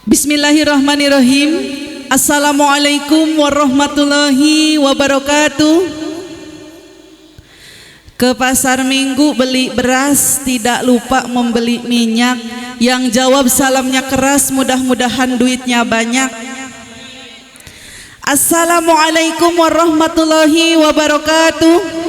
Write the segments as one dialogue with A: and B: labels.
A: Bismillahirrahmanirrahim. Assalamualaikum warahmatullahi wabarakatuh. Ke pasar Minggu beli beras, tidak lupa membeli minyak. Yang jawab salamnya keras, mudah-mudahan duitnya banyak. Assalamualaikum warahmatullahi wabarakatuh.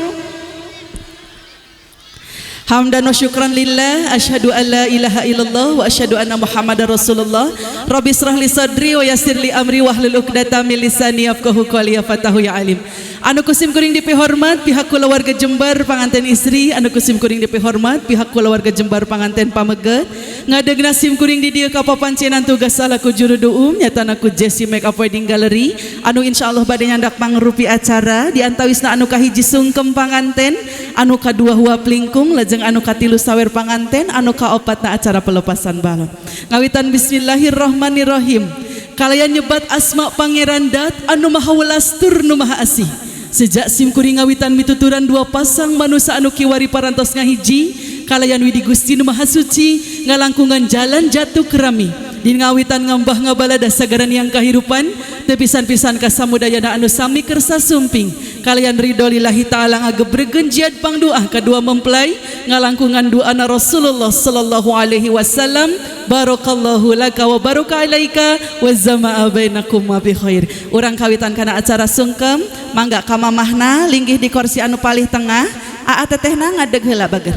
A: Hamdan wa syukran lillah, asyhadu an la ilaha illallah wa asyhadu anna Muhammadar Rasulullah. Rabbi israh li sadri wa yassir li amri wahlul 'uqdatam min lisani yafqahu qawli ya fatahu ya alim. Anu kusim kuring dipihormat pihak kulawarga Jember panganten istri, anu kusim kuring dipihormat pihak kulawarga Jember panganten pameget. Ngadegna sim kuring di dieu kapapancenan tugas salaku juru duum nyatana ku Jesse Make Up Wedding Gallery anu insyaallah bade nyandak pangrupi acara di antawisna anu kahiji sungkem panganten, anu kadua huap lingkung, lajeng anu katilu sawer panganten, anu kaopatna acara pelepasan balon. Ngawitan bismillahirrahmanirrahim. Kalayan nyebat asma pangeran dat anu maha welas tur nu maha asih. Sejak sim kuring ngawitan mituturan dua pasang manusia anu kiwari parantos ngahiji kalayan widi Gusti nu maha suci ngalangkungan jalan jatuh kerami di ngawitan ngambah ngabalada sagaran yang kahirupan tepisan-pisan kasamudayana anu sami kersa sumping kalian ridho lillahi ta'ala ngagebregen jiad pangdoa kedua mempelai ngalangkungan doana Rasulullah sallallahu alaihi wasallam. Barakallahu laka wa baraka alaika wa zama'a bainakum wa bi khair. Urang kawitan kana acara sungkem, mangga ka mamahna linggih di kursi anu palih tengah. Aa tetehna ngadeg heula bager.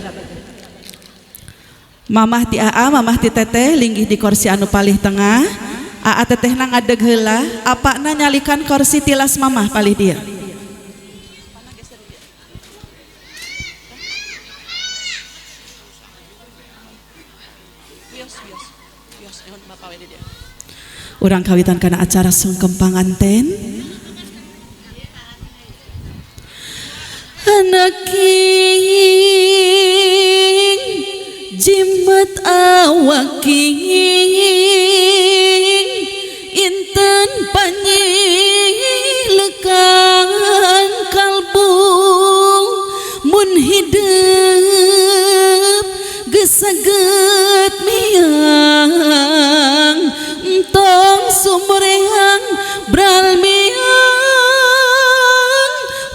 A: Mamah ti aa, mamah ti teteh linggih di kursi anu palih tengah. Aa tetehna ngadeg heula, apakna nyalikan kursi tilas mamah palih dia. Urang kawitan kana acara sungkem panganten. Anaking jimat awaking inten panyilekan kalbu mun hidup gesaget miang entong sumrehang bral miang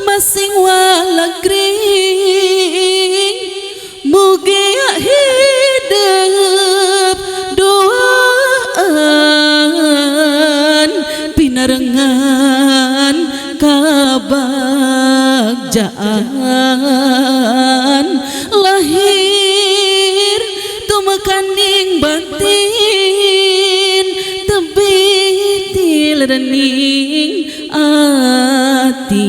A: masing walagring mugi hidup doaan pinarengan kabagjaan lahir tumekaning batin tebitil rening ati.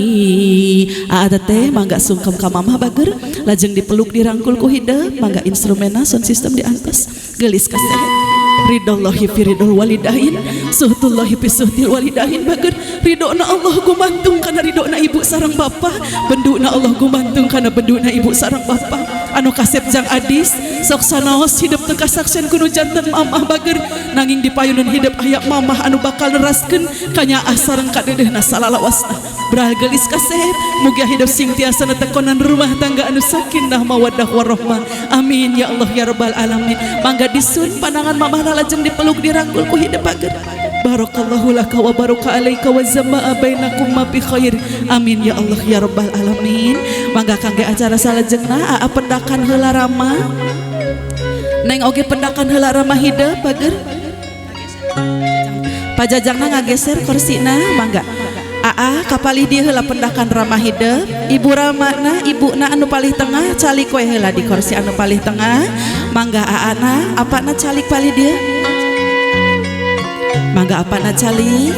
A: Aa teteh mangga sungkem ka mamah bager, lajeng dipeluk dirangkul ku hideung, mangga instrumena sound system diantos. Gelis kaseh. Ridallahi fi ridhol walidain, suhtullahi fi suhtil walidain bager. Ridona Allah gumantung kana ridona ibu sareng bapa, benduna Allah gumantung kana benduna ibu sareng bapa. Anu kasep jang adis sok sanaos hidup teu kasaksen kudu janten mamah bager, nanging dipayunun hidup aya mamah anu bakal neraskeun kanyaah sareng kadedehna salalawasna. Bral gelis kasep, mugia hidup sing tiasa netekonan rumah tangga anu sakinah mawaddah warahmah. Amin ya Allah ya rabbal alamin. Mangga disun pandangan mamah lajeng dipeluk dirangkul ku hidup bager. Barakallahu laka wa baraka alaika wa zama'a bainakum ma bi khair. Amin ya Allah ya rabbal alamin. Mangga kangge acara salajengna aa pendakan heula rama. Neng oge pendakan heula rama hidup bager. Pajajangna ngageser korsina mangga. Aa kapalih dieu heula pendakan rama hidup. Ibu ramana ibuna anu palih tengah calik we heula di kursi anu palih tengah. Mangga aana apana calik palih dieu. Mangga apana calik.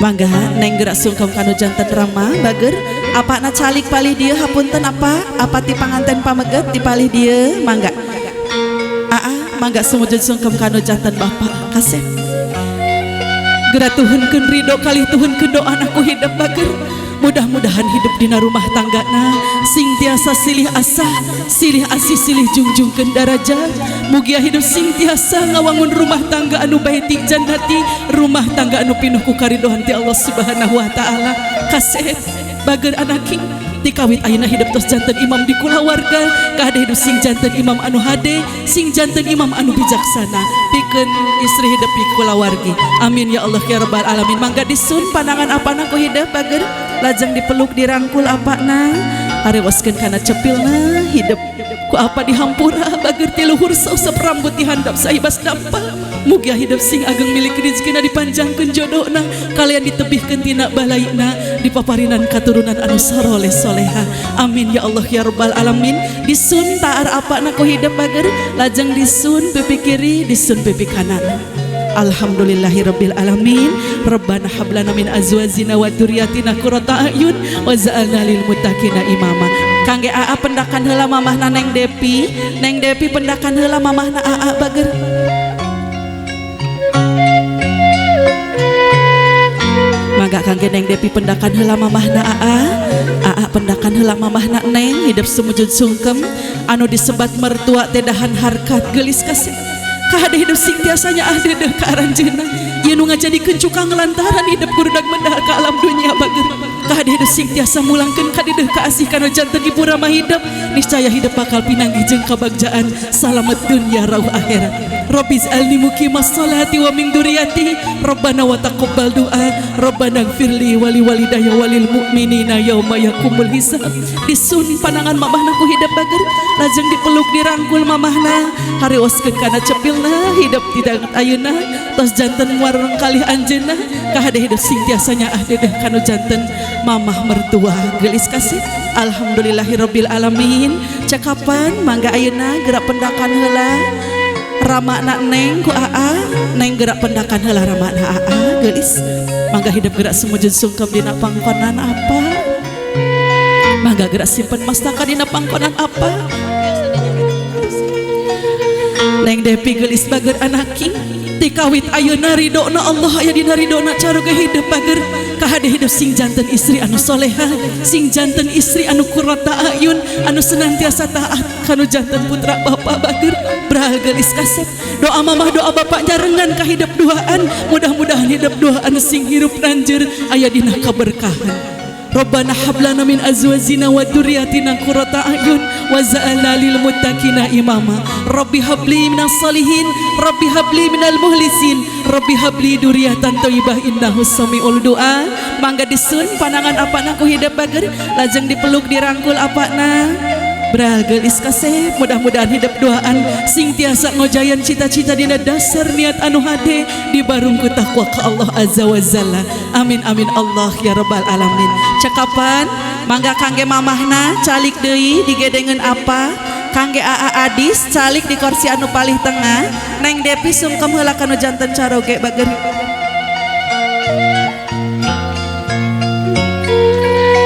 A: Mangga neng gerak sungkem kanu janten rama bager. Apana calik palih dieu hapunten apa apa ti panganten pameget di palih dieu mangga. Aa mangga sumujud sungkem kanu janten bapak kasep. Gerak tuhunkeun ridho kalih tuhunkeun doa anakku hidup bager. Mudah-mudahan hidup dina rumah tanggana sing tiasa silih asah, silih asih, silih jungjungkeun darajat. Mugia hidup sing tiasa ngawangun rumah tangga anu baiti jannati, rumah tangga anu pinuh ku karidohan ti Allah Subhanahu wa taala. Kasep bager anaking. Tikawit ayeuna hidup tos janten imam di kulawarga kahade hidup sing janten imam anu hade sing janten imam anu bijaksana pikeun istri hidup di kulawargi. Amin ya Allah ya rabbal alamin. Mangga disun panangan apana ku hidup bager lajeng dipeluk dirangkul apana harewaskeun kana cepilna hidup ku apa dihampura bager ti luhur sausap rambut dihandap saibas dampa. Mugia hidup sing ageng milik rezekina dipanjangkeun jodohna kalian ditebihkeun tina balaina dipaparinan katurunan anu saroleh soleha. Amin ya Allah ya rabbal alamin. Disun taar apana ku hidup bager lajeng disun pipi kiri disun pipi kanan. Alhamdulillahirabbil alamin. Rabbana hab lana min azwajina wa dzurriyyatina qurrata a'yun waj'alna lil muttaqina imama. Kangge aa pendakan heula mamahna Neng Depi, Neng Depi pendakan heula mamahna aa bager. Mangga kangge Neng Depi pendakan heula mamahna aa, aa pendakan heula mamahna Neng hidup sumujud sungkem anu disebat mertua teh dahan harkat geulis kasih. Kahade hidup sing tiasanya ah dedeh ka aranjeunna ieu nu ngajadikeun cukang lantaran hidup kurudag mendahar ka alam dunya bager. Kahade hidup sing tiasa mulangkeun ka dedeh ka asih kana janten ibu ramah hidup niscaya hidup bakal pinanggih jeung kabagjaan salamet dunya rauh akhirat. Rabbi ij'alni muqimas sholati wa min dzurriyyati Rabbana wa taqabbal du'a Rabbana ighfirli wa liwalidayya walil mu'minina yauma yaqumul hisab. Disun panangan mamahna ku hidup bager lajeng dipeluk dirangkul mamahna harewaskeun kana cepilna hidup tidak ayeuna tos janten wareng kalih anjeunna kahade hidup sing tiasanya ah dedeh kanu janten mamah mertua geulis kasih. Alhamdulillahirabbil alamin. Cakapan mangga ayeuna gerak pendakan heula ramana Neng ku aa, Neng gerak pendakan heula ramana aa geulis. Mangga hidup gerak sumujud sungkem dina pangkonan apa, mangga gerak simpen mastaka dina pangkonan apa. Neng Depi geulis bager anaking tikawit ayeuna ridona Allah aya dina ridona caroge hidup bager. Kahade hidup sing janten istri anu soleha sing janten istri anu qurrata ayun anu senantiasa taat kanu janten putra bapa bager brahal geulis kasep. Doa mamah doa bapak nyarengan ka hidup duaan mudah-mudahan hidup duaan sing hirup nanjeur aya dina kaberkahan. Rabbana hab lana min azwajina wa dzurriyyatina qurrata a'yun waj'alna lil muttaqina imama. Rabbi habli minas salihin, Rabbi habli minal muhlisin, Rabbi habli dzurriyyatan thayyibah innahu samiul du'a. Mangga disun panangan apana ku hidup bager lajeng dipeluk dirangkul apana. Bral geulis kasep mudah-mudahan hidup duaan sing tiasa ngojayan cita-cita dina dasar niat anu hade dibarung ku takwa ka Allah azza wa jalla. Amin amin Allah ya rabbal alamin. Cakapan mangga kangge mamahna calik deui digedengeun apa kangge aa Adis calik di kursi anu palih tengah. Neng Depi sungkem heula kanu janten caroge bager.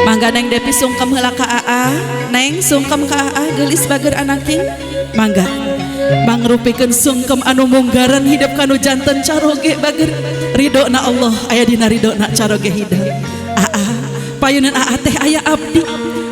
A: Mangga Neng Depi sungkem heula ka aa, Neng sungkem ka aa geulis bager anaking. Mangga mangrupikeun sungkem anu munggaran hidup kanu janten caroge bager. Ridona Allah aya dina ridona caroge hidup. Aa payunan aa teh aya abdi.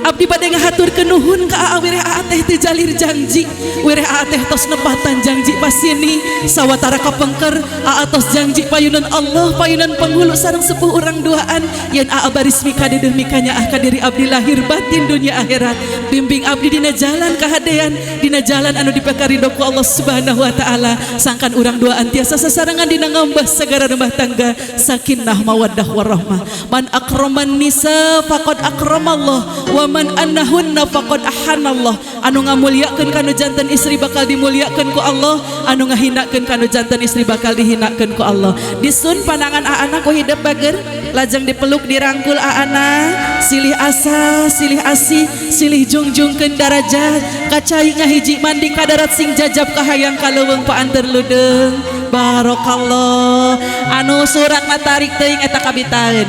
A: Abdi bade ngahaturkeun nuhun ka aa wireh aa teh teu jalir janji. Wireh aa teh tos nepatan janji pasini sawatara kapengker aa tos janji payunan Allah payunan penghulu sareng sepuh urang duaan yen aa baris mikadeudeung mikanyaah ka diri abdi lahir batin dunia akhirat. Bimbing abdi dina jalan kahadean dina jalan anu dipakarido ku Allah Subhanahu wa taala sangkan urang duaan tiasa sasarengan dina ngambah sagara rumah tangga sakinah mawaddah warahmah. Man akraman nisa faqad akramallah wa man annahunna faqad ahanallah. Anu ngamuliakeun kanu janten istri bakal dimuliakeun ku Allah, anu ngahinakeun kanu janten istri bakal dihinakeun ku Allah. Disun panangan aana ku hidup bager lajeng dipeluk dirangkul aana silih asa silih asih silih jungjungkeun darajat kacai ngahiji mandi ka darat sing jajab kahayang kaleuweung paanteur ludeung. Barokallah anu suratna tarik teuing eta kabitaeun.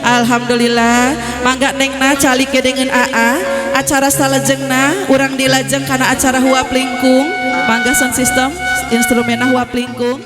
A: Alhamdulillah mangga Nengna calik gedengeun aa acara salajengna urang dilajeng kana acara huap lingkung. Mangga sound system instrumenna huap lingkung.